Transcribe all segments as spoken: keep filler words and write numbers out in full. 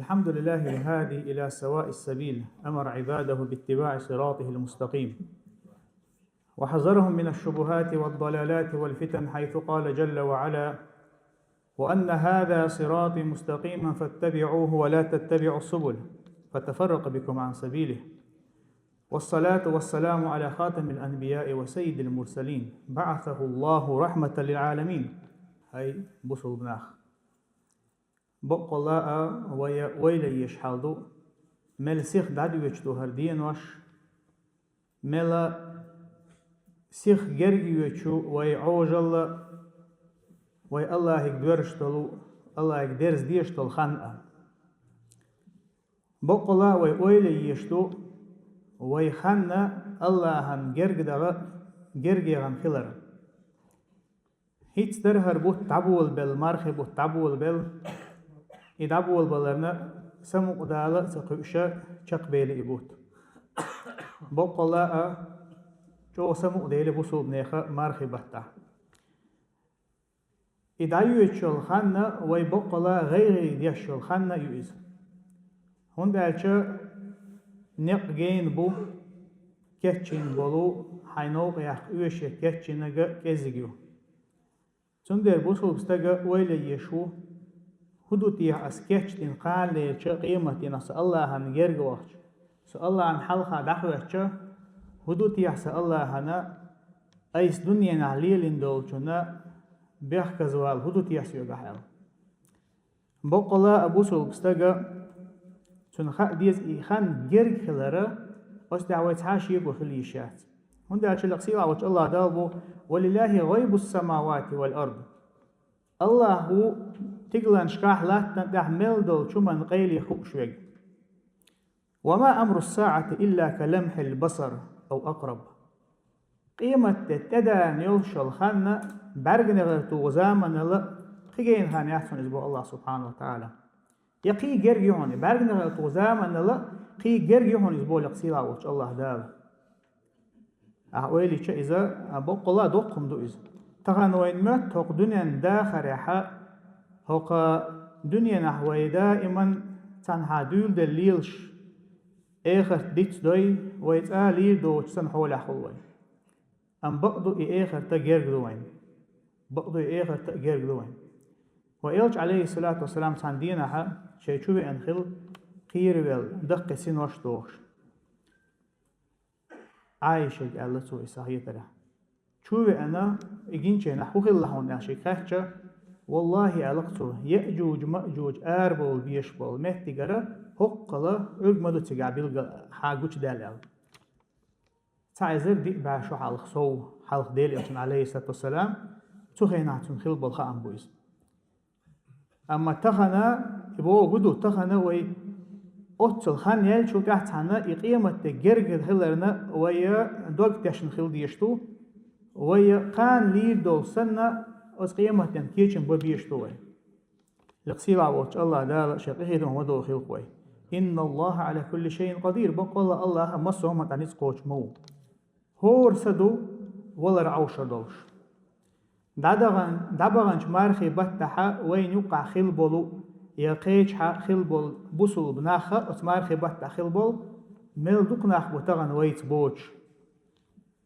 الحمد لله الهادي إلى سواء السبيل، أمر عباده باتباع صراطه المستقيم، وحذرهم من الشبهات والضلالات والفتن، حيث قال جل وعلا: وأن هذا صراطي مستقيما فاتبعوه ولا تتبعوا السبل فتفرق بكم عن سبيله. والصلاة والسلام على خاتم الأنبياء وسيد المرسلين، بعثه الله رحمة للعالمين. Хьай бусулба нах. Боккъала а вай ойла еш хьал ду, мел сиха дӀадоьдуш ду хӀара денош, мел сиха герга йоьдуш ю вай Ӏожалла, вай Аллахьига доьрзуш долу, Аллахьига дерза дезаш долу хан а. Боккъала а вай ойла еш ду, вай хан а Аллахьан герга даха, герга яхана хилар. ХӀинца дара хӀара бутт дӀаболабелла, мархи бутт дӀаболабелла. И дӀаболабаларна самукъадала а ца кхуьуш чекхбели и бутт. Боккъала а чӀогӀа самукъадели бусулба нехан мархи баттахь. И дӀайоьдуш йолу хан а вай боккъала а гӀайгӀа деш йолу хан а ю иза. ХӀунда аьлча некъ гена бу, кечйина болу, хьайн новкъа яккха оьшуш кечйинарг а кӀезиг ю. Цундела бусулба стага ойла еш ву: хӀун ду техьа ас кечдина кханалерча къематдийнахь со Аллахьан герга вахча, со Аллахьан хьалха дӀахӀоьттича, хӀун ду техьа со Аллахьана айса дуьненахь лелийна долчунна бехказавала хӀун ду техьа соьгахь аьлла. Боккъала а бусулба стага цунна хаа деза и хан герга хилар, оцу тӀехь вай цхьа а шеко хила йиш яц. ХӀунда аьлча лекха сийлахь волчу Аллахь Дала бу: «ولله غيب السماوات والأرض». Аллахь ву стигланашкахь, латтана тӀехь мел долчу хӀуманна къайле хууш верг. «وما أمر الساعة إلا كلمح البصر أو أقرب». Къематде тӀедалийна йолуш йолу хан а бӀаьрганегӀар туху заманал а кхин гена хан яц хьуна иза боху Аллахь субхьанаху ва таӀала. Я кхин герга ю хьуна, бӀаьрганегӀар туху заманал а кхин герга ю хьуна иза боху лекха сийлахь волчу Аллахь Дала. Ахьа ойла йича иза, а, боккъала а доккха хӀума ду иза. Тахана вайна моьтту хӀокху дуьненан дахарехь, хӀокху дуьненахь вай даиман цхьанхьа дуьйладелла лелаш, эхарт дицдой, вай цкъа а лийр доцуш санна хьолехь хуьлу вай. Амма бакъду и эхарта герга ду вайна. Бакъду и эхарта а герга ду вайна. Вай элча, Ӏалайхиссалату вассалам, цхьана дийнахьа шайн чу веана хила кхеравелла, даккхий синош дохуш. Ӏайшага аьлла цо и сахьихатехь. Чу веана, и гинчийнахь хӀун хилла хьуна аьлла шега хаьттича, валлахӀи, аьлла-кх цо, Яъжуж-Маъжуж арабовла безаш болу меттигара хӀоккхул Ӏуьрг ма ду цигахь билггал хьан гучудаьлла аьлла. Цхьа эзар диъ бӀе шо хьалха сов, хьалха Делан элчанна, Ӏалайхиссалату вассалам, цу хенахь цунна хилла болу хаам бу иза. Амма тахана, и бохург ду, тахана вай оццул хан яьллачул тӀаьхьа цхьаьна и къематде герга хиларна вай дог тешна хила дезаш ду, вай кхана лийр долу санна, оцу къематден кечам бан безаш ду вай. Лекха сийлахь волчу Аллахь Дала шен къинхетам ма дохийла вай. «Инна Аллаха Ӏала кулли шайин къадир», бакъволла Аллахь массо а хӀуманна тӀе ницкъ кхочуш ма ву. ХӀора са ду валар Ӏовшур долуш. ДӀадахана-, дӀабаханчу мархи баттахьа вайна юккъахь хилла болу, я кхечахьа хилла болу бусулба нах а оцу мархи баттахь хилла болу, мел дукха нах бу тахана вайца боцуш.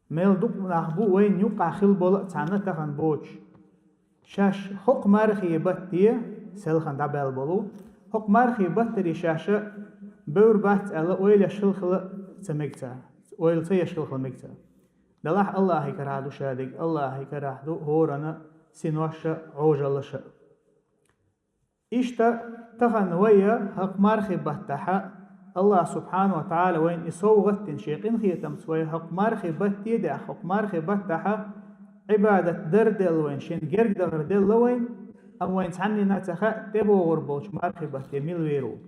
Мел дукха нах бу вайна юккъахь хилла болу а цхьаьна тахана боцуш. Шаьш хӀокху мархи батте, селхана дӀабаьлла болу, хӀокху мархи баттаре шаьш бевр бац аьлла, ойла еш хилла хила ца мега цара, ойла ца еш хилла хила мега цара. Делахь Аллахьи карахь ду шадерг, Аллахьи карахь ду хӀоранна синош а, Ӏожаллаш а. Иштта тахана вай хӀокху мархи баттахьа, Аллахь субхьанаху ва таӀала вайна и совгӀат дина шен къинхетамца, вай хӀокху мархи батте а даьхна, хӀокху мархи баттахьа Ӏибадат дар делла вайна, шен герга дахар делла вайна, амма вайна цхьаннена а ца хаьа, тӀебогӀур болчу мархи батте мила вер ву.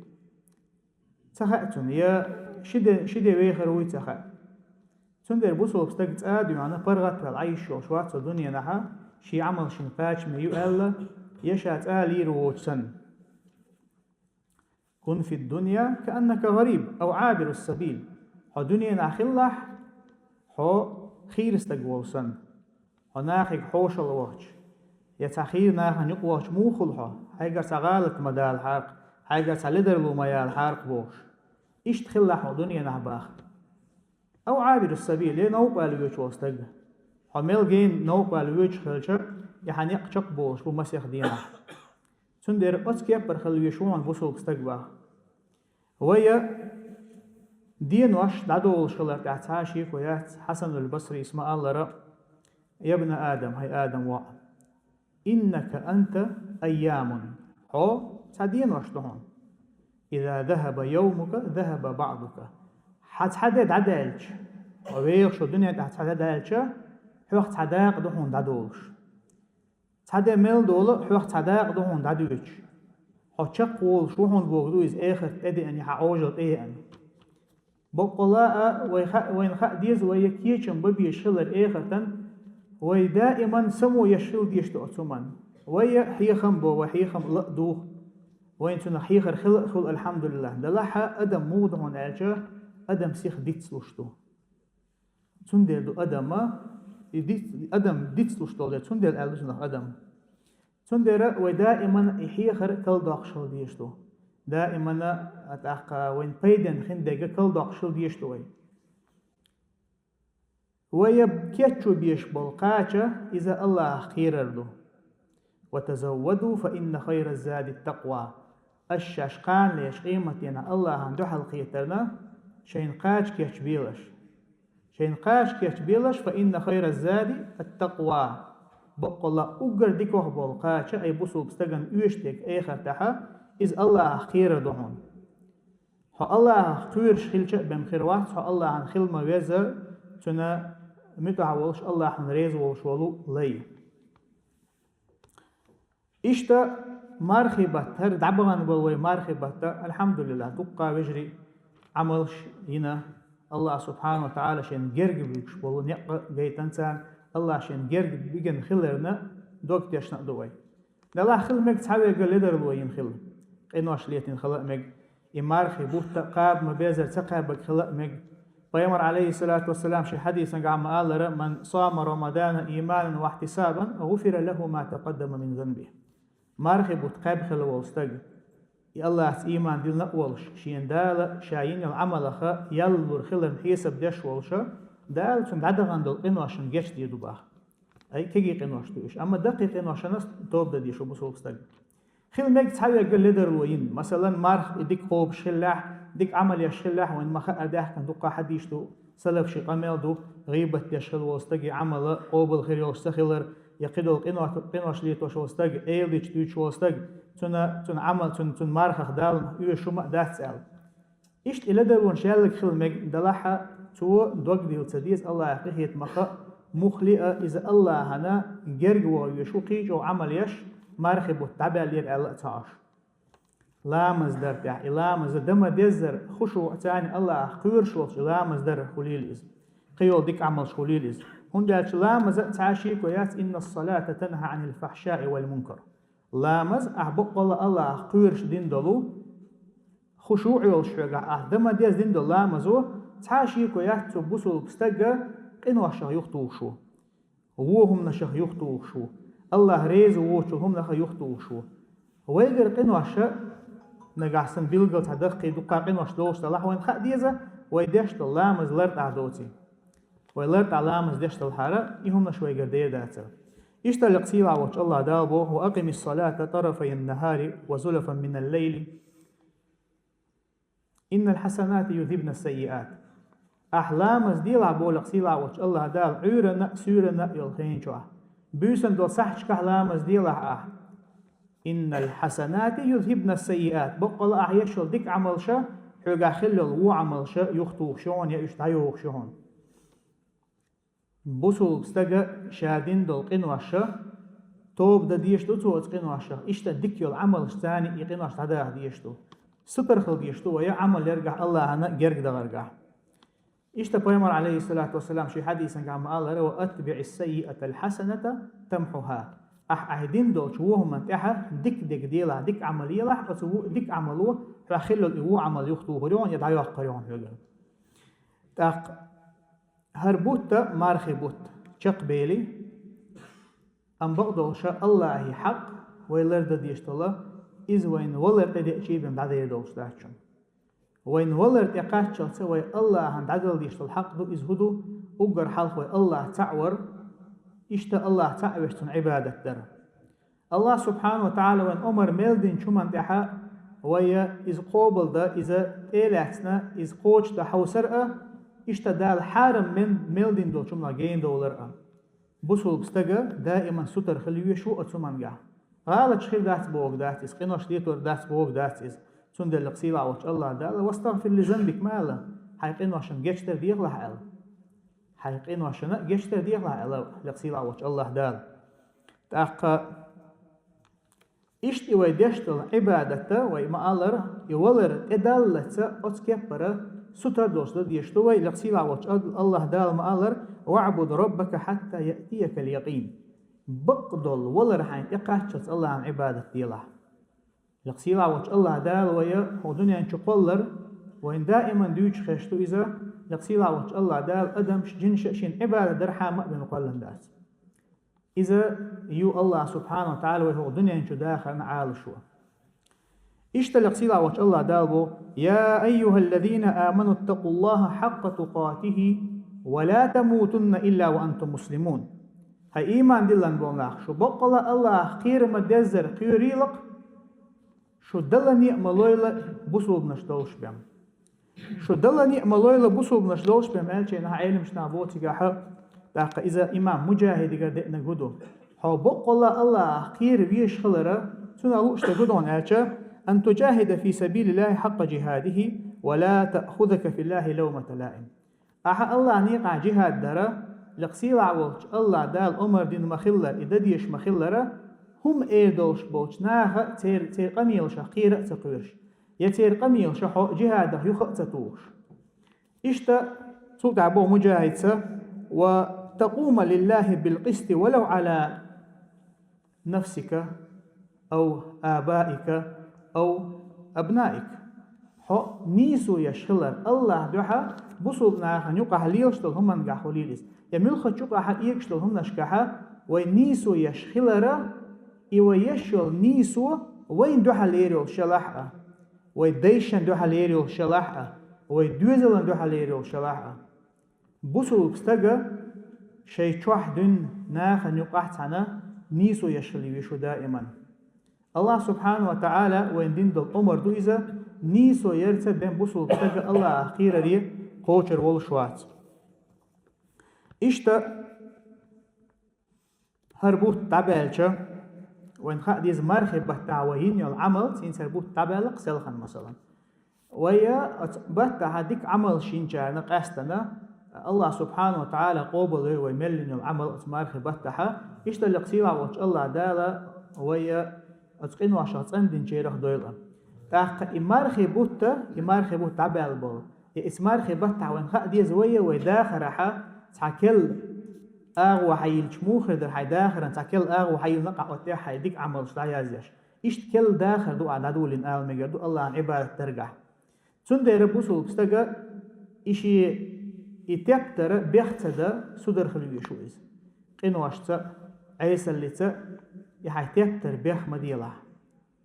Ца хаьа цунна, я ши де, ши де вехар вуй ца хаьа. Цундела бусулба стаг цӀа а доьгӀна, паргӀатваьлла Ӏайш йолуш вац цо дуьненахьа, шен Ӏамал шина кхачаме ю аьлла, я ша цӀа а лийр воцу санна. «Кун фид дунья кааннака гӀариб ав Ӏабиру сабил». Хьо дуьненахь хилалахь, хьо хийра стаг волу санна. Хьо нахе хьошалла вахча, я цхьа хийра нахана юкъа вахча муха хуьлу хьо? Хьайгара цхьа гӀалат ма далахьара, Хьайгара цхьа ледарло ма яла хьаркх бохуш. Иштта хилалахь хьо дуьненахь баха. Ау Ӏабиру сабил, е новкъа ваьлла воьдуш волу стаг. Хьо мел гена новкъа ваьлла воьдуш хилча, и хьан некъ чекхболуш бу масех дийнахь. Цундела оцу кеппара хила везаш ву хьуна бусулба стаг баха. Вай денош дӀадолуш хилар тӀехь цхьа а шеко яц, Хьасанул Басрис ма-аллара: «Ябна Адам, хӀай Адам воӀ, иннака анта айямун, хьо цхьа денош ду хьуна. Иза захаба явмука, захаба баъдука. Хьан цхьа де дӀадаьлча, хьо вехаш волу дуьнен тӀехь цхьа де даьлча, хьох цхьа дакъа ду хьуна дӀадолуш. Цхьа де мел долу, хьох цхьа дакъа ду хьуна дӀадоьдуш. Хьо чекхволуш ву хьуна бохург ду иза, эхарт тӀедеана, хьан Ӏожалла тӀееана». Баккъалла а, вай ха-, вайна хаа деза, вай кечам бан безаш хилар эхартан, вай даиман само еш хила дезаш ду оцу хӀуманна. Вай хьехам бо, вай хьехам ла а духу. Вайна цунах хьехар хила а хуьлу, алхьамдулиллахӀ. Делахь а адам муха ду хьуна аьлча, адам сиха дицлуш ду. Цундела ду адама, и диц-, адам дицлуш долу дела, цундела аьлла цунах адам. Цундела вай даиман и хьехар калдоккхуш хила дезаш ду. Даиман а тӀаккха вайна пайденна хин дерг калдоккхуш хила дезаш ду вай. Вай кеччо безаш болу кхача, иза Аллахьах кхерар ду. «Ва тазавваду, фа инна хайра ззади ттакъва». Аш шаьш кханалеш къематдийнахь Аллахьан дуьхьал кхетарна, шайна кхача кечбелаш. Шайна кхача кечбелаш, «фа инна хайра ззади ттакъва». Баккъалла уггар дикох болу кхача, ай бусулба стагана оьшург эхартахь, иза Аллахьах кхерар ду хьуна. Хьо Аллахьах кхоьруш хилча а бен хир вац, хьо Аллахьан хила ма веза, цуьнан муьтӀахь волуш, Аллахьан реза волуш волу лай. Иштта мархи бутт, хӀара дӀабахана болу вай мархи бутт, алхьамдулиллахӀ, дуккха вежарий Ӏамалш йина, Аллахь субхьанаху ва таӀала шайна герга буьгуш болу некъ гайтина царна, Аллахь шайна герга бигина хиларна дог тешна а ду вай. Делахь хила мега цхьаверг ледарло йина хила, къинош летийна хила а мега, и мархи бутт кхаба ма-беззара ца кхаьбнарг хила а мега. Пайхамар, Ӏалайхиссалату вассалам, шен хьадисангахь ма-аллара: «Ман сама Рамадана иманан ва ихьтисабан, гӀуфира лахӀу ма такъаддама мин занбихӀ». Мархи бутт кхаьбна хилла волу стаг, и Аллахьца ийман диллина а волуш, шена Дала ша йина йолу Ӏамалах ял лур хиларна хьесап деш волуша, Дала цунна дӀадахана долу къиношна гечдийр ду боху. Ай, кегий къинош ду уьш, амма даккхий къиношна тоба дан дезаш ву бусулба стаг. Хила мега цхьаверг ледарло йина, масалан, марха и дика кхобуш хиллехь, дика Ӏамал еш хиллехь, вайна ма-хаъара даьхкина дуккха хьадисаш ду, салафийн къамел ду, гӀийбат деш хилла волу стаге Ӏамал къобал хир йолуш ца хилар, я кхидолу къино-, къинош летош волу стаг, эладитанаш дуьйцуш волу стаг, цуьнан, цуьнан Ӏамал, цуьнан, цуьнан мархах Далла оьшуш хӀума а дац аьлла. Иштта и ледарлонаш яллиг хила мега, делахь а цо дог дилла ца деза Аллахьах къинхетамах а, мухха а иза Аллахьана герга ваха везаш ву, кхин а чӀогӀа Ӏамал еш, мархи бутт дӀабаьллера аьлла а ца Ӏаш. Ламаз дар тӀехь, и ламаз дан ма-деззара, хушуӀ царна Аллахьах кхоьруш волчу и ламаз дар хуьлийла иза. Кхин йолу дика Ӏамалш хуьлийла иза. ХӀунда аьлча ламаза цхьа а шеко яц: «Инна ссалата танхьа Ӏанил фахьшаи вал мункар». Ламаз ахь баккъалла Аллахьах кхоьруш дина долу, хушуӀ йолуш хьоьгахь ахь дан ма-дезза дина долу ламазо, цхьа а шеко яц цу бусулба стага къиношах юхатухуш ву. Вон хӀуманашах юхатухуш ву, Аллахь реза воцчул хӀуманах а юхатухуш ву. Вайгара къиноша, нагахь санна билггал цхьа даккхий дуккха къинош долуш делахь, вайна хаа деза, вай деш долу ламаз лартӀахь доций. Вай лартӀахь ламаз деш делахьара, и хӀуманаш вайгара дер дацара. Иштта лекха сийлахь воцчу Аллахь Дала боху: «Ва акъимис салата тарафайн нахари ва зулафан минал лайли». «Иннал хьасанати юзхибна саййиат». Ахь ламаз делахь, боху лекха сийлахь воцчу Аллахь Дала, Ӏуьйранна а, суьйранна а йолу хенан чохь. Буьйсанна долу сахьташкахь ламаз делахь ахь. «Иннал хьасанати юзхибна саййиат». Баккъалла ахь еш йолу дика Ӏамалша, хьоьгахь хилла йолу вон Ӏамалша юхатухуш ю хьуна, я уьш дӀайохуш ю хьуна. Бусулба стага ша дина долу къиноша, тоба дан дезаш ду цо оцу къиношах, иштта дика йолу Ӏамалш царна и къинош дӀадаха дезаш ду. Сутара хила дезаш ду вай Ӏамал яргахь Аллахьана герга дахаргахь. Иштта пайхамар, Ӏалайхиссалату вассалам, шен хьадисангахь ма-аллара: «Ва атбиӀис саййиатал хьасаната тамхьухьа». Ахь, ахь дина долчу вон хӀуманна тӀехьа дика дерг делахь, дика Ӏамал елахь, оцу ву-, дика Ӏамало хьох хилла йолу и вон Ӏамал юхатухур ю хьуна, я дӀайоккхур ю хьуна хьоьгара. ТӀаккха ХӀара бутт, мархи бутт, чекхбели, амма бакъдолуша Аллахьан хьакъ вай лардан дезаш долу иза вайна валар тӀедеъчий бен дӀадер долуш дац шуна. Вайна валар тӀекхаччалца вай Аллахьан дӀадала деш долу хьакъ ду, иза хӀун ду, уггар хьалха вай Аллахь цхьаъ вар, иштта Аллахь цхьаъ веш цунна Ӏибадат дар. Аллахь субхьанаху ва таӀала вайн омар мел динчу хӀуманна тӀехьа вай иза къобалдан, иза тӀелаьцна, иза кхочушдан хьовсар а, иштта Дала хьарам мен мел дина долчу хӀуманах гена довлар а. Бусулба стага даиман сутара хила везаш ву оцу хӀумангахь. ГӀалаташ хир дац боху дац иза, къинош летор дац боху дац иза. Цундела лекха сийлахь волчу Аллахь Дала: «Вастагфир ли занбик», ма аьлла, хьайн къиношна гечдар дехалахь аьлла. Хьайн къиношна гечдар дехалахь аьлла лекха сийлахь волчу Аллахь Дала. ТӀаккха иштта и вай деш долу Ӏибадатта вай ма-аллара, и валар тӀедаллалца оцу кеппара сутара долуш дан дезаш ду вай, лекха сийлахь волчу Ал-, Аллахь Дала ма-аллара: «ВаӀбуд раббака хьатта яътиякал якъин». Бакъдолу валар хьайна тӀекхаччалц Аллахьан Ӏибадат делахь. Лекха сийлахь волчу Аллахь Дала вай хӀокху дуьнен чу кхоллар, вайна даиман дуьйцуш хезаш ду иза, лекха сийлахь волчу Аллахь Дала адамаш, жинаш а шена Ӏибадат дархьама а бина кхоьллина дац. Иза ю Аллахь субхьанаху ва таӀала вай хӀокху дуьнен чу дахарна Ӏалашо. Иштта лекха сийлахь волчу Аллахь Дала боху: «Я айюхаллазина аману ттакъуллаха хьакъа тукъатихи ва ла тамутунна илла ва антум муслимун». Хьай ийман диллина болу нах, шу боккъала Аллахьах кхера ма-деззара кхоьрийла-кх, шу далане а ма лойла бусулбанаш долуш бен. Шу далане а ма лойла бусулбанаш долуш бен аьлча, нах Ӏеламнаха боху цигахь, тӀаккха иза имам Муджахидигара деънарг хӀун ду? Хьо боккъала Аллахьах кхера везаш хилара, цунах лууш дерг хӀун ду аьлча: «Ан туджахида фи сабилиллахи хьакъа джихадихи, ва ла таъхузака филлахи лавмата лаим». Ахьа Аллахьан некъахь джихад дара, лекха сийлахь волчу Аллахь Дала омар дина ма-хиллара, и дан дезаш ма-хиллара, хӀума эр долуш болчу наха церан, церан къамелашах кхера а ца кхоьруш, я церан къамелаша хьо джихадах юха а ца тухуш. Иштта, цул тӀаьхьа боху Муджахида: «Ва такъума лиллахи бил къисти валав Ӏала нафсика, ав абаика, ав абнаика». Хьо нийсо еш хилар Аллахьан дуьхьа, бусулба нахана юкъахь лелаш долу хӀуманна гахь хуьлийла иза. Я муьлххачу юкъахь а, эгаш долу хӀуманашкахь а вай нийсо еш хилара, и вай еш йолу нийсо вайна дуьхьал лер йолуш ялахь а, вай дайшна дуьхьал лер йолуш ялахь а, вай доьзална дуьхьал лер йолуш ялахь а. Бусулба стага шайн чохь дуьйна нахана юкъахь цхьаьна нийсо еш хила везаш ву даиман. Аллахь субхьанаху ва таӀала вайна дина долу омар ду иза, нийсо ярца бен бусулба стага Аллахьах кхераре кхочур волуш вац. Иштта, хӀара бутт дӀабаьлча, вайна хаа деза мархи баттахь вай йина йолу Ӏамал, цуьнца хӀара бутт дӀабаьлла-кх селхана, масалан. Вай оцу баттахь дика Ӏамалш йинчарна къаьстина, Аллахь субхьанаху ва таӀала къобалйойла вай мел йина йолу Ӏамал оцу мархи баттахь, иштта лекха сийлахь волчу Аллахь Дала вай оцу къиношах цӀандинчарах дойла. ТӀаккха и мархи бутт, и мархи бутт дӀабаьлла болу, и оцу мархи баттахь вайна хаа деза вай, вай дахарехь цхьа керла агӀо хьайиллича муха хир дара, хьайн дахаран цхьа керла агӀо хьайиллина-кх ахь оцу тӀехь хьайн дика Ӏамалш дӀаяздеш. Иштта керла дахар ду ахь дӀадолийна ала мегар ду Аллахьан Ӏибадат даргахь. Цундела бусулба стага и шен и тептар бех ца дан, сутара хила везаш ву иза. Къиношца, Ӏесаллица и хьайн тептар бех ма делахь.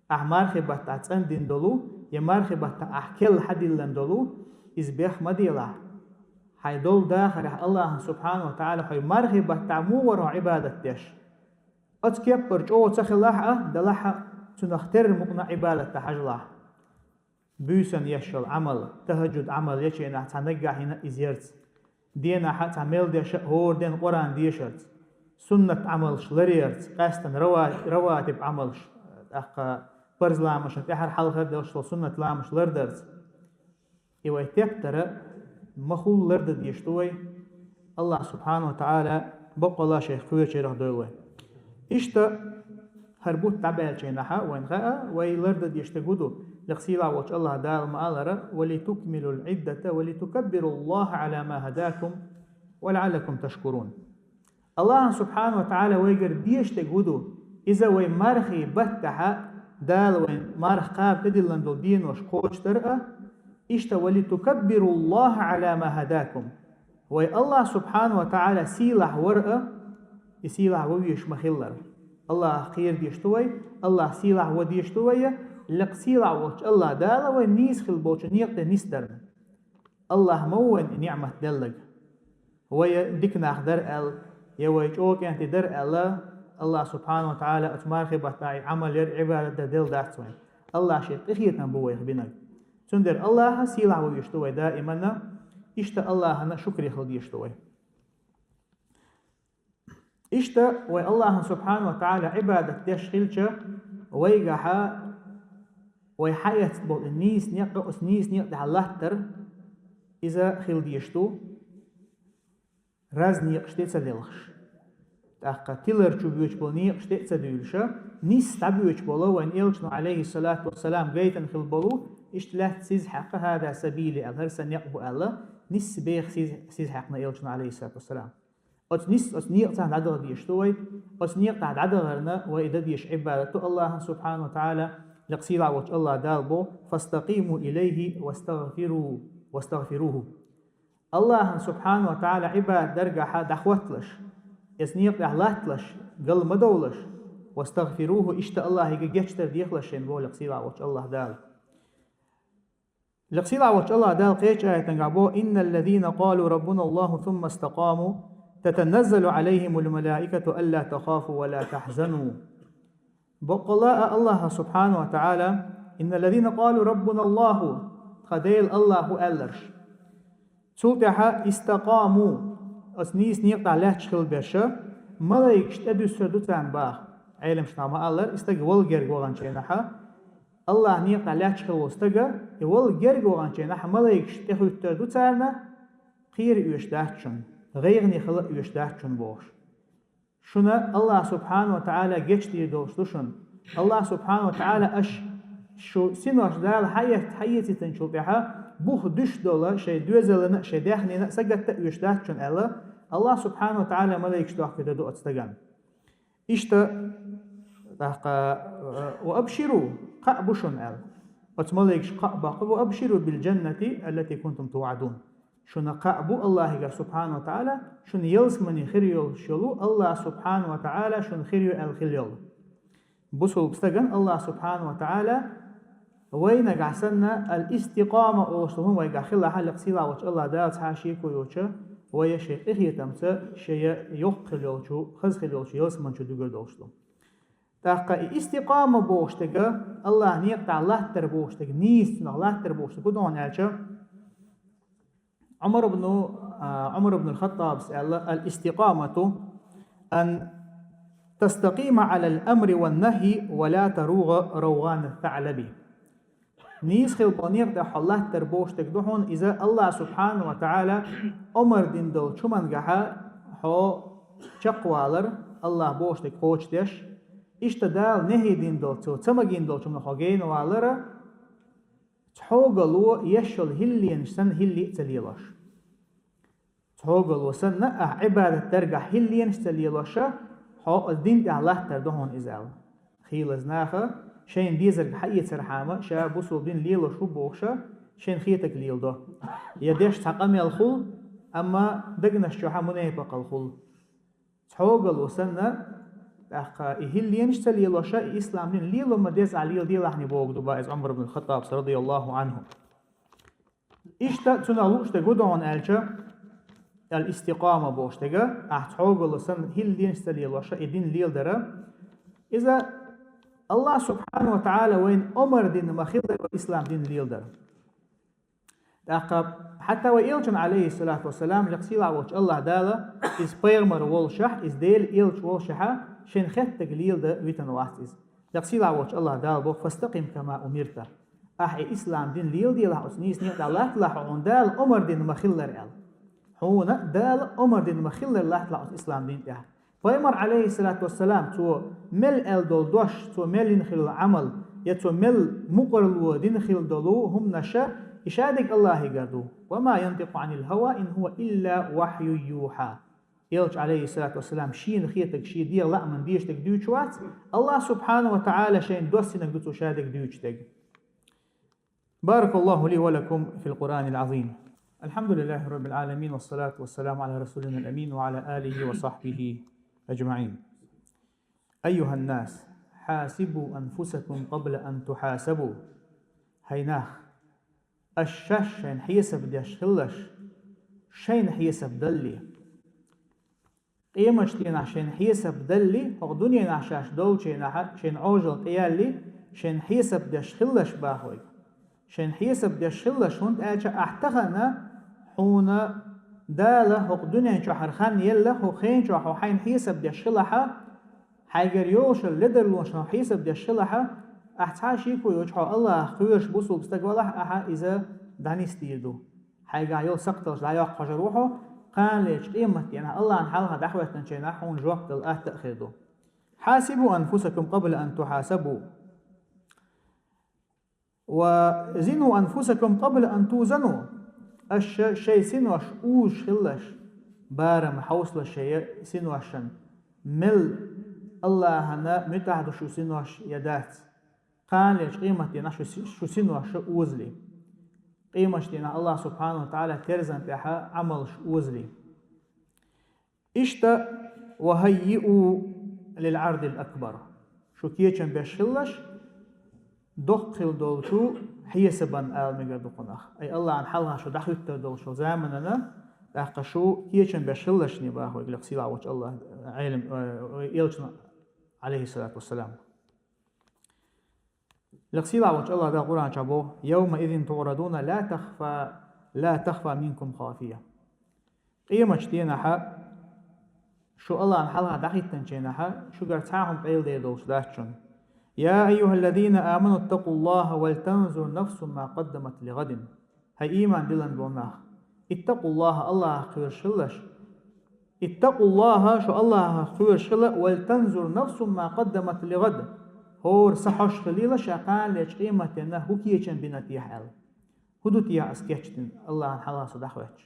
Ахь мархи баттахь цӀандина долу, я мархи баттахь ахь керла хьадиллина долу, иза бех ма делахь. Хьайн долу дахарехь Аллахьан субхьанаху ва таӀала хьо мархи баттахь муха вара хьо Ӏибадат деш? Оцу кеппара чӀогӀа ца хилахь а, далахь а, цунах терра мукъна Ӏибадат дан хьажалахь. Буьйсанна еш йолу Ӏамал, тахӀажжуд Ӏамал ечу хенахь цхьа наггахь йина иза ярца. Денахь а цхьа мел деш а, хӀора ден Къуръан дешарца. Суннат Ӏамалш ларъярца, къаьстина рава-, раватиб Ӏамалш, тӀаккха парз ламазна тӀаьхьара хьалхара деллаш долу суннат ламазш лардарца. И вай тептар ма хулла лардан дезаш ду вай. Аллахь субхьанаху ва таӀала баккъалла шайх кхоьручарах дойла вай. Иштта, хӀара бутт дӀабаьллачийнахьа вайна хаа, вай лардан дезаш дерг хӀун ду, лекха сийлахь волчу Аллахь Дала ма-аллара: «Ва литукмилул Ӏиддата ва литукаббируллаха Ӏала ма хӀадакум ва лаӀаллакум ташкурун». Аллахьан субхьанаху ва таӀала вайгара дезаш дерг хӀун ду, иза вай мархи баттахь, Дала вайн марха кхаба тӀедиллина долу денош кхочушдар а, иштта: «Ва литукаббируллаха Ӏала ма хӀадакум». Вай Аллахь субхьанаху ва таӀала сийлахь вар а, и сийлахь ван везаш ма-хиллара. Аллахьах кхера дезаш ду вай, Аллахь сийлахь ван дезаш ду вай, Лекха сийлахь волчу АллахӀ Дала вай нийса хила болчу некъа тӀе нисдарна. АллахӀ ма ву вайна и ниӀмат делларг. Вай дика нах дара аьлла, я вай чӀогӀа кӀентий дара аьлла, АллахӀ субхьанаху ва тагӀала оцу мархи баттахь и Ӏамал яр, Ӏибадат дар делла дац вайна. АллахӀ шен къинхетам бу вайх бинарг. Цундела АллахӀа сийлахь вовзуьйтуш ду вай даиманна. Иштта АллахӀана шукри хила дезаш ду вай. Иштта вай АллахӀана субхьанаху ва тагӀала Ӏибадат деш хилча, вайгахьа вай хьаэцна болу и нийса некъ, оцу нийса некъа тӀехь латтар иза хила дезаш ду, раз некъаш тӀе ца лелхаш. ТӀаккха тилар чу боьдуш болу некъаш тӀе а ца дуьйлуша, нисса дӀабоьдуш болу вайн элчано, Ӏалайхиссалату вассалам, гайтина хила болу, иштта лаьцна сиз хьаькхна, хӀаза сабили аьлла, хӀара сан некъ бу аьлла, нисса беха сиз, сиз хьаькхна элчано, Ӏалайхиссалату вассалам. Оцу нисса оцу некъа тӀехь дӀадаха дезаш ду вай, оцу некъа тӀехь дӀадахарна вай и дан дезаш Ӏибадат ду АллахӀана субхьанаху ва тагӀала, лекха сийлахь волчу АллахӀ Дала бо: «Фастакъиму илайхи вастагъфиру, вастагъфируху». АллахӀана субхьанаху ва тагӀала Ӏибадат даргахьа дӀахӀотталаш, оцу некъа тӀехь латталаш, гал ма довлаш, вастагъфируху, иштта АллахӀе гечдар дехалаш шайна бо лекха сийлахь волчу АллахӀ Дала. Лекха сийлахь волчу АллахӀ Дала кхечу аятангахь бо: «Инналлазина къалу раббуналлаху сумма истакъаму, татаназзалу Ӏалайхимул малаикату алла тахафу ва ла тахзану». Баккъалла а АллахӀа субхьанаху ва тагӀала: «Инналлазина къалу раббуналлаху», тхан Дела АллахӀ ву аьлларш. Цул тӀаьхьа «истакъаму», оцу нийса некъа тӀехь лаьтташ хила берша, малайкаш тӀедуьссур ду царна баха. Ӏеламнаха ма-аллара, и стаг вала герга ваханчу хенахьа, АллахӀ некъа тӀехь лаьтташ хила волу стага, и вала герга ваханчу хенахь малайкаш тӀехуьттур ду царна, кхера оьшуш дац шуна, гӀайгӀане хила а оьшуш дац шуна бохуш. Шуна АллахӀ субхьанаху ва тагӀала гечдийр долуш ду шуна. АллахӀ субхьанаху ва тагӀала аша шу синош Дала хьаэцна, хьаэцийтинчул тӀаьхьа бух дуьсуш долу шайн доьзална а, шайн даьхнина а сагатта а оьшуш дац шуна аьлла, АллахӀ субхьанаху ва тагӀала малайкаш дохкуьйтур ду оцу стагана. Иштта, тӀаккха, э, «ва абширу», кхаъ бу шуна аьлла. Оцу малайкаш кхаъ баккха: «Ва абширу бил джаннати аллати кунтум туъадун». Шуна кхаъ бу АллахӀигара субхьанаху ва тагӀала, шуна ялсамани хир йолуш йолу АллахӀ субхьанаху ва тагӀала шуна хир ю аьлла хила йолу. Бусулба стагана АллахӀ субхьанаху ва тагӀала вай нагахь санна, ал-истикъама олуш долу хӀума вайгахь хилахь, лекха сийлахь волчу АллахӀ Дала цхьа а шеко йоцуша, вай шайн къинхетамца шайн йоккха хила йолчу, хаза хила йолчу ялсамани чу дуьгур долуш ду. ТӀаккха и истикъама бохуш дерг, АллахӀ некъа тӀехь латтар бохуш дерг, нийса цунах латтар бохуш дерг хӀун ду хьуна аьлча, Ӏумар ибн, а, Ӏумар ибн ал-Хаттабас аьлла: «Ал-истикъамату ан тастакъима Ӏалал амри ван нахьи ва ла таругӀа равгӀана ас-саълаби». Нийса хила болу некъа тӀехь хьо латтар бохуш дерг ду хьуна иза, АллахӀ субхьанаху ва тагӀала омар дина долчу хӀумангахьа хьо чекхвалар, АллахӀ бохуш дерг кхочушдеш, иштта Дала нахьи дина долчу, ца магийна долчу хӀуманах хьо генавалара, цхьогало еш йолу хӀилланаш санна хӀилла а ца лелош. Цхьогало санна, ахь Ӏибадат даргахь хӀилланаш ца лелоша, хьо оцу дин тӀехь латтар ду хьуна иза аьлла. Хийлаза наха шайна дезарг хьаэцархьама, ша бусул дин лелош ву бохуша, шайна хетаг леладо. Я деш цхьа къамел хула, амма дагнаш чохьа мунепакъал хула. Цхьогало санна, тӀаккха и хӀилланаш ца лелоша, и ислам дин лело ма деза, ахь леладелахьний боху ду ба иза Ӏумар ибн Хаттабс, радияллаху анху. Иштта цунах лууш дерг хӀун ду хьуна аьлча, ал-истикъама бохуш дерг, ахь цхьогало санна хӀилланаш ца лелоша, и дин леладара. Иза АллахӀ субхьанаху ва тагӀала вайна омар дина ма-хиллара вай ислам дин леладара. ТӀаккха хьатта вай элчана, Ӏалайхиссалату вассалам, лекха сийлахь волчу АллахӀ Дала, иза пайхамар волушехь, иза Делан элча волушехьа, шайна хеттаг леладан витина вац иза. Лекха сийлахь волчу АллахӀ Дала боху: «Фастакъим кама умирта». Ахь и ислам дин леладелахь, оцу нийса некъа тӀехь латталахь, хьуна Дала омар дина ма-хиллара аьлла. Хьуна Дала омар дина ма-хиллара латталахь оцу ислам дин тӀехь. Пайхамар, Ӏалайхиссалату вассалам, цо мел аьлла долу дош, цо мел йина хилла Ӏамал, я цо мел мукъарло дина хилла долу хӀуманаша, и шадерг АллахӀигара ду. «Ва ма янтикъу Ӏанил хӀава, ин хӀува илла вахьюн юхьа». Элча, Ӏалайхиссалату вассалам, шена хетаг, шен дегӀан лааман дешдерг дуьйцуш вац, АллахӀ субхьанаху ва тагӀала шайна доссинарг ду цо шадерг дуьйцуш дерг. بارك الله لي ولكم في القرآن العظيم. الحمد لله رب العالمين، والصلاة والسلام على رسولنا الأمين وعلى آله وصحبه أجمعين. أيها الناس، «Хьасибу анфусакум къабла ан тухьасабу». ХӀай нах, аша шоаш шайна хьесап деш хилалаш, шайна хьесап далале. Къематдийнахь шайна хьесап далале, хӀокху дуьненахь шаьш долчу хенахь шайна Ӏожалла тӀеяьлле, шайна хьесап деш хилалаш боху вайга. Шайна хьесап деш хилалаш, хӀунда аьлча ахь тахана хьуна Дала хӀокху дуьнен чохь хӀара хан елла, хӀокху хенан чохь хьо хьайна хьесап деш хилахь, хьайгара йолуш йолу ледарлонашна хьо хьесап деш хилахь, ахь цхьа а шеко йоцуш хьо Аллахах кхоьруш бусулба стаг валахь, ахьа иза дӀанисдийр ду. Хьайгахь йолу сакхталш дӀайоккхуш хир ву хьо, кханалерчу къематдийнахь Аллахьан хьалха дӀахӀоьттинчу хенахь хьуна жоп дала атта а хир ду. «Хьасибу анфусакум къабла ан тухьасабу». «Ва зину анфусакум къабла ан тузану». Аша шайн синош узуш хилалаш, барам хьовсалаш шайн синошна, мел Аллахьана муьтӀахь ду шу синош я дац. Кханалерчу къематдийнахь шу, шу синош озале. Къематдийнахь Аллахь субхьанаху ва таӀала терзан тӀехь Ӏамалш озале. Иштта, «ва хаййиу лил Ӏардил акбар». Шу кечам беш хилалаш, доккха хила долчу хьесапан ала мегар ду кхунах. Ай Аллахьан хьалха шу дӀахӀуьттур долчу заманана, тӀаккха шу кечам беш хилалаш, боху вайга лекха сийлахь волчу Аллахь, Ӏелам, э, элчано, алейхиссалату вассалам. Лекха сийлахь волчу Аллахь Дала Къуръан чохь боху: «Явма изин туърадуна ла тахфа, ла тахфа минкум хафия». Къематчу денахь шу Аллахьан хьалха дӀахӀиттинчу хенахь шуьгара цхьа а хӀума къайладер долуш дац шуна. «Я айюхаллазина аману ттакъуллаха вал танзур нафсум ма къаддамат ли гӀадин». ХӀай ийман диллина болу нах! «Иттакъуллаха», Аллахах кхоьруш хилалаш. «Иттакъуллаха», шу Аллахах кхоьруш хила, «вал танзур нафсум ма къаддамат ли гӀад». ХӀора са хьожуш хилийла, ша кханалерчу къематдийнахь хӀун кечам бина техьа аьлла. ХӀун ду техьа ас кечдина, Аллахьан хьалха со дӀахӀоьттуш?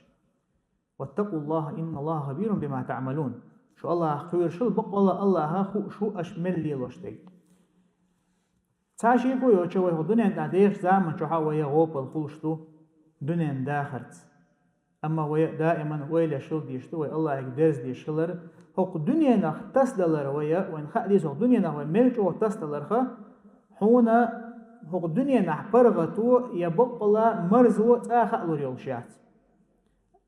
«Ваттакъуллаха инналлаха хабирун бима таъмалун». Шу Аллахах кхоьруш хила, баккъалла Аллаха хууш ву аша мел лелош дерг. Цхьа шеко йоцуш вай хӀокху дуьнен тӀехь дехачу заман чохь вай я гӀопал хуьлуш ду дуьненан дахарца. Амма вай даиман ойла еш хила дезаш ду, вай Аллахьига дерза дезаш хилар. ХӀокху дуьненах тасадалар вай, вайна хаа деза, хӀокху дуьненах вай мел чӀогӀа тасадаларх, хьуна хӀокху дуьненахь паргӀато я баккъалла марзо цкъа а хаалур йолуш яц.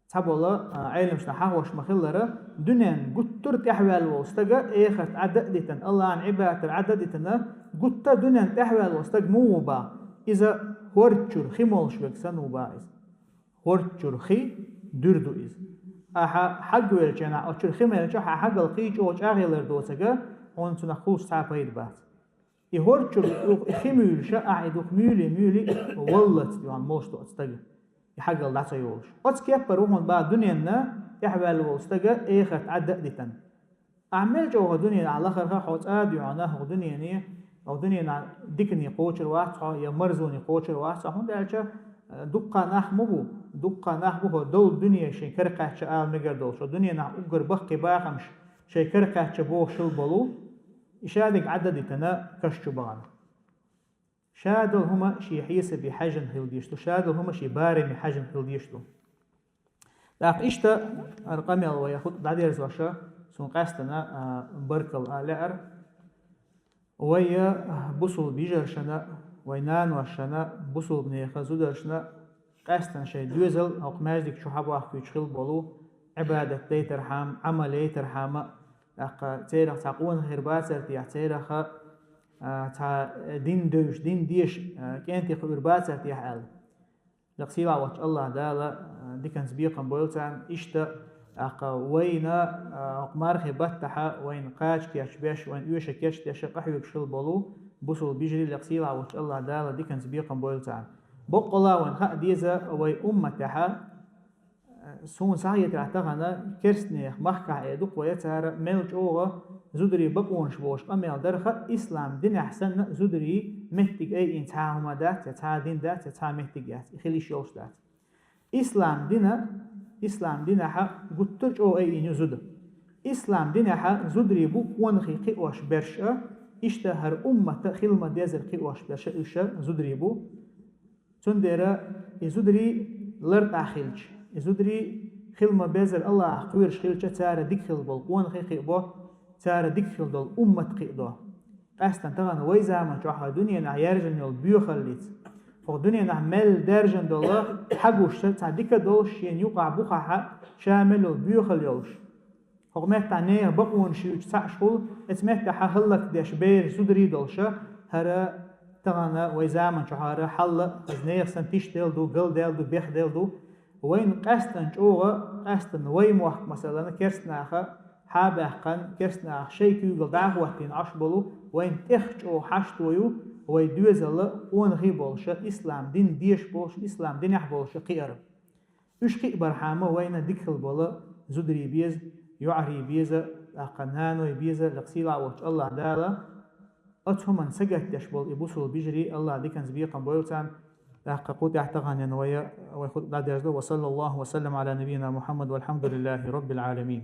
Цхьаболу, а, Ӏеламчу нахана хьахош ма-хиллара, дуьненна гуттар а тӀаьхьаваьлла волу стага эхарт Ӏад а дитина, Аллахьан Ӏибадатара Ӏад а дитина, гуттар а дуьненна тӀаьхьаваьлла волу стаг муха ву боху? Иза хӀорда чуьра хи молуш верг санна ву боху иза. ХӀорда чуьра хи дуьр ду иза. Ахьа хьагвеллачу хенахь, оцу чуьра хи мелча, хьан хьагалла кхин чӀогӀа чӀагӀъялар доцург, хьуна цунах хуьлуш цхьа а пайда бац. И хӀорда чуьра и хи муьйлуш, ахьа и дукха муьйлий, муьйлий, валлалц, дуьхьал молуш ду оцу стага, и хьагалла дӀа ца йолуш. Оцу кеппара ву хьуна боху дуьненна тӀаьхьаваьлла волу стага эхарт Ӏад а дитина. Ахьа мел чӀогӀа дуьненахь лахарх, хьо цкъа а дуьхьал хӀокху дуьнене, хӀокху дуьненахь дикане кхочур вац хьо, я марзоне кхочур вац хьо, хӀунда аьлча, э, дуккха нах ма бу, дуккха нах бу хӀокху долу дуьне шайн кара кхаьчча ала мегар долуш, хӀокху дуьненахь уггар баккхий бахамаш шайн кара кхаьчча бохуш хила болу, и шадерг Ӏад а дитина, каш чу бахана. Шадолу хӀума шен хьесапе хьаьжжина хила дезаш ду, шадолу хӀума шен бараме хьаьжжина хила дезаш ду. ТӀаккха иштта хӀара къамел вай хӀутту дӀадерзош, суна къаьстина, а, баркалла а лаьара. Вай, а, бусулба йижаршна, вай наношна, бусулба нехан зударшна, къаьстина шайн доьзал хӀокху маьждиг чу хьабохкуьйтуш хила болу, Ӏибадат дайтархьама, Ӏамал яйтархьама, тӀаккха церах цхьа къонах хир бацара техьа, церах, а, цхьа дин девзаш, дин дезаш, а, кӀентий кхуьур бацара техьа аьлла. Лекха сийлахь волчу Аллахь Дала, а, диканца бекхам бойла царна, иштта, тӀаккха вайна, а, хӀокху мархийн баттахь вайна кхача кечбеш, вайна оьшуш кечдеш къахьоьгуш хила болу бусулба йижарий, лекха сийлахь волчу Аллахь Дала диканца бекхам бойла царна. Баккъалла вайна хаа деза вай умматехь, суна схьахетарехь тахана керстанех махкахь а дукха вай, цара мел чӀогӀа зударий бакъонаш болуш къамел дарх, ислам динехь санна зударийн меттиг айина цхьа а хӀума дац, я цхьа а дин дац, я цхьа а меттиг яц, и хила йиш йолуш дац. Ислам дина, ислам динехь гуттар а чӀогӀа айина ю зуда. Ислам динехь зударий бу къонахий кхиош берш а, иштта хӀара уммат а хила ма-деззара кхиош берш а уьш зударий бу. Цундела и зударий лартӀахь хилча, и зударий хила ма-беззара Аллахах кхоьруш хилча, цара дика хила болу къонахий кхиабо, цара дика хила долу уммат кхиадо. Къаьстина тахана вай заман чохь а дуьненахь яьржина йолу боьхаллица. ХӀокху дуьненахь мел даьржина долу хьагуш цхьа дика долуш шена юкъахь бухахь а ша мел йолу боьхалла йолуш. ХӀокху меттехь нехан бакъонаш юьйцуш цхьаъ хуьлу, эцу меттехь хьан хӀаллакдеш бераш зударий долуша, хӀара тахана вай заман чохь хӀара хьалла, иза нехан санна тиштделла ду, галдаьлла ду, бехделла ду. Вайна къаьстина чӀогӀа, къаьстина вай мохк, масалан, керстанаха хьабаьккхина, керстанаха шайн куьйгалла дӀахӀоттийна Ӏаш болу, вайна тӀех чӀогӀа хьашто ю, вай доьзалла къонахий болуша, ислам дин дезаш болуша, ислам динехь болуша кхиар. Уьш кхиъ бархьама вайна дика хила болу зударий беза, йоӀарий беза, тӀаккха наной беза, лекха сийлахь волчу АллахӀ Дала оцу хӀуманна сагатдеш болу и бусул бижарий, АллахӀ диканца бекхам бойла царна, тӀаккха кху тӀехь тахана вай, вай хутба дӀадерзо. Ва саллаллаху ва саллам ала набийина Мухаммад, валхьамдулиллахи раббил аламин.